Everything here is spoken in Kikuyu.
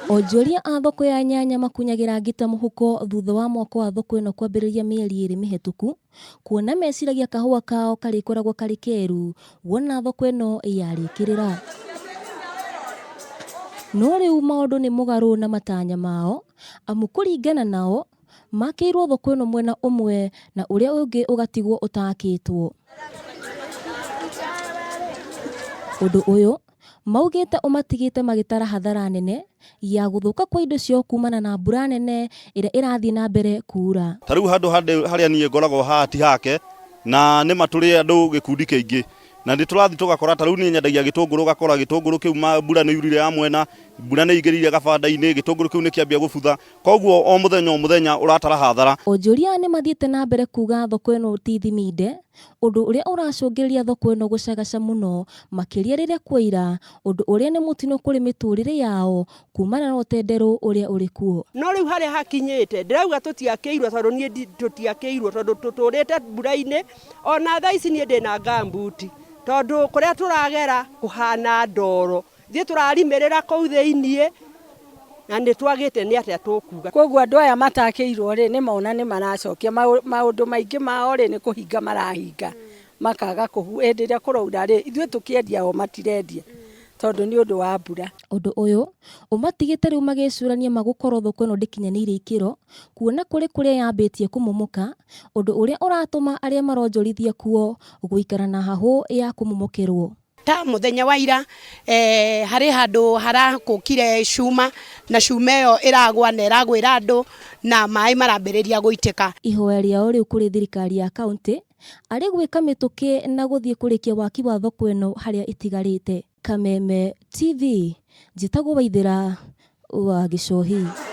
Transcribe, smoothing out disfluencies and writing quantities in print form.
Onjoria a thoko ya nyanya makunyagĩra ngita mũhuko thutha wa mwako wa thoko ĩno kwambĩrĩria mĩeri ĩrĩ mĩhetũku, kuona meciragia kahũa kao karĩkoragwo karĩ keru wona thoko ĩno yarĩkĩrĩra. No rĩu maũndũ nĩ mũgarũ na matanya mao, amu kũringana nao, makĩirwo thoko ĩno mwena ũmwe na ũrĩa ũngĩ ũgatigwo ũtakĩtwo. Ũndũ ũyũ maugĩte ũmatigĩte magĩtara hathara nene ya gũthũka kwa indo ciao kumana na mbura nene ĩrĩa ĩrathiĩ na mbere kuura. Ta rĩu handũ harĩa niĩ ngoragwo haha ti hake, na nĩ ma tũrĩ andũ gĩkundi kĩingĩ, na nĩ tũrathiĩ tũgakora, ta rĩu niĩ nyendagia gĩtũngũrũ, ũgakora gĩtũngũrũ kĩu mbura nĩ yurire ya mwena, mbura nĩ ĩingĩrĩire gabanda-inĩ, gĩtũngũrũ kĩu nĩ kĩambia gũbutha, koguo o mũthenya o mũthenya ũratara hathara. Onjoria nĩ mathiĩte na mbere kuga thoko ĩno ti thiminde, ũndũ ũrĩa ũracũngĩrĩria thoko ĩno gũcagaca mũno makĩria rĩrĩa kwaira, ũndũ ũrĩa nĩ mũtino kũrĩ mĩtũrĩre yao kumana na ũtenderũ ũrĩa ũrĩ kuo. No rĩu harĩa hakinyĩte ndĩrauga tũtiakĩirwo tondũ niĩ tũtiakĩirwo tondũ tũtũrĩte mbura-inĩ ona thaa ici niĩ ndĩna gumboot tondũ kũrĩa tũragera kũhana ndoro. Ithuĩ tũrarimĩrĩra kũu thĩiniĩ na nĩ twagĩte nĩ atĩa tũkuga. Kwoguo andũ aya matakĩirwo rĩ, nĩ mona nĩ maracokia maũndũ maingĩ mao rĩ, nĩ kũhinga marahinga makaga kũhu, hĩndĩ ĩrĩa kũraura rĩ, ithuĩ tũkĩendia o matirendia tondũ nĩ ũndũ wa mbura. Ũndũ ũyũ ũmatigĩte rĩu magĩcũrania ma gũkorwo thoko ĩno ndĩkinyanĩirie ikĩro, kuona kũrĩ kũrĩa yambĩtie kũmomoka, ũndũ ũrĩa ũratũma arĩa maronjorithia kuo gũikara na hahũ ya kũmomokerwo. Ta mũthenya wa ira eh, harĩ handũ harakũkire cuma na cuma ĩyo ĩragwa na ĩragwĩra andũ na maĩ marambĩrĩria gũitĩka. Ihoya rĩao rĩu kũrĩ thirikari ya kauntĩ arĩ gwĩka mĩtũkĩ na gũthiĩ kũrĩkia waki wa thoko ĩno harĩa ĩtigarĩte. Kameme TV, njĩtagwo Waithĩra wa Gĩcohi.